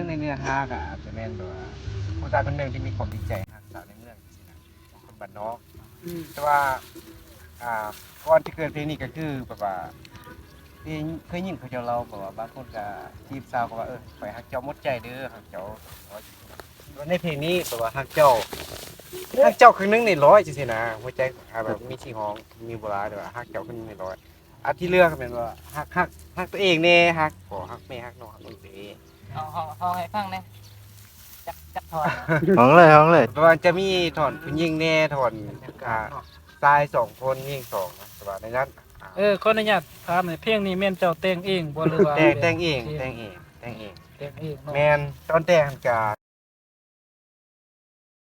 ໃນເນື້ອຫາກໍອາດຈະແມ່ນແບບວ່າຜູ້ຊາຍຄົນໜຶ່ງທີ່ມີຄວາມຈິງໃຈຮັກສາວໃນເມືອງຈັ່ງຊີ້ນະ ຄົນບ້ານນອກ. ອືມ ແຕ່ວ່າ ອ່າ ກ່ອນຈະເກີດເພງນີ້ກໍຄືແບບວ່າ ເຄີຍຍິນເຂົາເຈົ້າເລົ່າແບບວ່າ ບາງຄົນກໍຈີບສາວກໍວ່າ ເອີ ຂ້ອຍຮັກເຈົ້າໝົດໃຈເດີ້ ຮັກເຈົ້າ ແຕ່ວ່າໃນເພງນີ້ແບບວ່າຮັກເຈົ້າ ຮັກເຈົ້າເຄິ່ງໜຶ່ງໃນຮ້ອຍຈັ່ງຊີ້ນະ ຫົວໃຈ ອ່າ ແບບມີທີ່ຫ້ອງ ມີບໍ່ຫຼາຍ ແຕ່ວ່າຮັກເຈົ້າເຄິ່ງໜຶ່ງໃນຮ້ອຍ ອັນທີ່ເຫຼືອກໍແມ່ນວ່າຮັກ ຮັກ ຮັກຕົວເອງແດ່ ຮັກພໍ່ ຮັກແມ່ ຮັກນ້ອງ ຮັກລຸງເອງ. ເຮົາ ເຮົາ ເຮົາໃຫ້ຟັງແດ່ ຈັກ ຈັກທ່ອນ ຮ້ອງເລີຍ ຮ້ອງເລີຍ. ແຕ່ວ່າຈະມີທ່ອນຜູ້ຍິງແດ່ ທ່ອນ ອ່າ ຊາຍສອງຄົນ ຍິງສອງນະ ແຕ່ວ່າໃນນັ້ນ ເອີ ຂໍອະນຸຍາດຖາມ ເພງນີ້ແມ່ນເຈົ້າແຕ່ງເອງບໍ່ ຫຼືວ່າ ແຕ່ງ ແຕ່ງເອງ ແຕ່ງເອງ ແຕ່ງເອງ ແຕ່ງເອງເນາະ? ແມ່ນ ຕອນແຕ່ງຫັ້ນກະ